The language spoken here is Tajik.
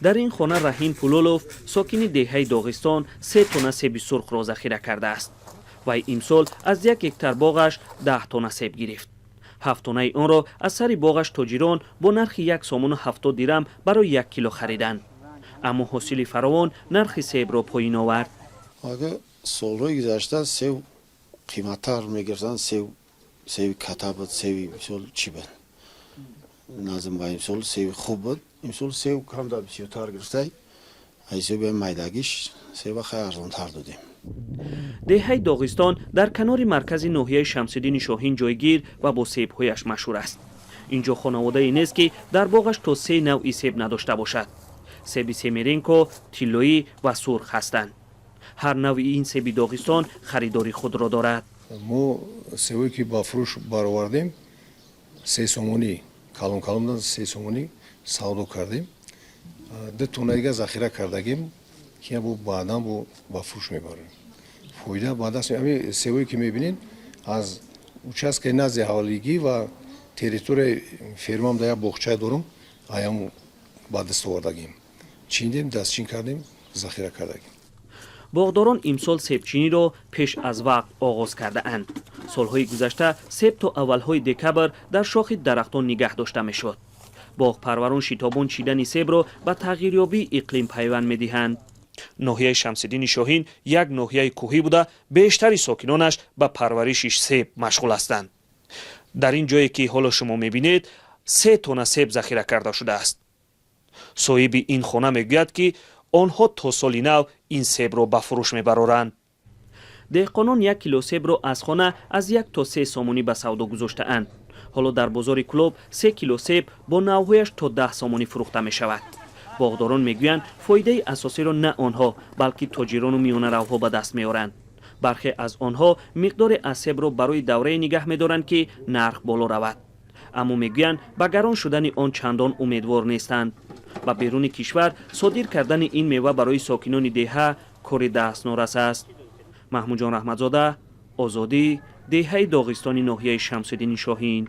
Дар ин хона Раҳим Пулолов, сокини деҳаи Доғистон, 3 тонна себи сурхро захира кардааст. Вай имсол аз 1 гектар боғаш 10 тонна себ гирифт. 7 тоннаи онро аз сари боғаш тоҷирон бо нархи 1 сомону 70 дирам барои 1 кило хариданд. Аммо ҳосили фаровон нархи себро поин овард. Агар солҳои гузашта себ қиматтар мегирифтанд, себ, себи ката буд, себи мисол чӣ буд, назм ба имсол себи хуб буд. Имсол себ камда бисёртар гирифтай, ҳисоби майдагиш себа хеле арзонтар додем. Деҳаи Доғистон дар канори маркази ноҳияи Шамсиддини Шоҳин ҷойгир ва бо себҳояш машҳур аст. Инҷо хонаводае нест, ки дар боғаш то се навъи себ надошта бошад. Себи семеренко, тиллоӣ ва сурх ҳастанд. Ҳар навъи ин себи Доғистон харидори худро дорад. Мо себое, ки ба фурӯш баровардем, 3 сомонӣ, калон калон, 3 сомонӣ савдо кардем. 2 тонна дига захира кардагим, ки бо баъдан бо ба фурӯш мебарем, фоида ба даст. Ами себое, ки мебинед, аз участкаи назди ҳавлигӣ ва территорияи фермам, да як боғча дорум, аям ба даст овардагим, чиндем, дастчин кардем, захира кардагим. Боғдорон имсол себчиниро пеш аз вақт оғоз кардаанд. Солҳои гузашта себ то аввалҳои декабр дар шохи дарахтон нигаҳ дошта мешуд. Боғпарварон шитобон чидани себро ба тағйирёбии иқлим пайванд медиҳанд. Ноҳияи Шамсиддини Шоҳин як ноҳияи кӯҳӣ буда, бештари сокинонаш ба парвариши себ машғул ҳастанд. Дар ин ҷое, ки ҳоло шумо мебинед, 3 тонна себ захира карда шудааст. Соҳиби ин хона мегӯяд, ки онҳо то соли нав ин себро ба фурӯш мебароранд. Деҳқонон 1 кило себро аз хона аз 1 то 3 сомонӣ ба савдо гузоштаанд. Ҳоло дар бозори Кӯлоб 3 кило себ бо навъҳояш то 10 сомонӣ фурӯхта мешавад. Боғдорон мегӯянд, фоидаи асосиро на онҳо, балки тоҷирону миёнаравҳо ба даст меоранд. Бархе аз онҳо миқдоре аз себро барои даврае нигаҳ медоранд, ки нарх боло равад. Аммо мегӯянд, ба гарон шудани он чандон умедвор нестанд. Ба беруни кишвар содир кардани ин мева барои сокинони деҳа кори дастнорас аст. Маҳмудҷон Раҳматзода, Озодӣ, деҳаи Доғистони ноҳияи Шамсиддини Шоҳин.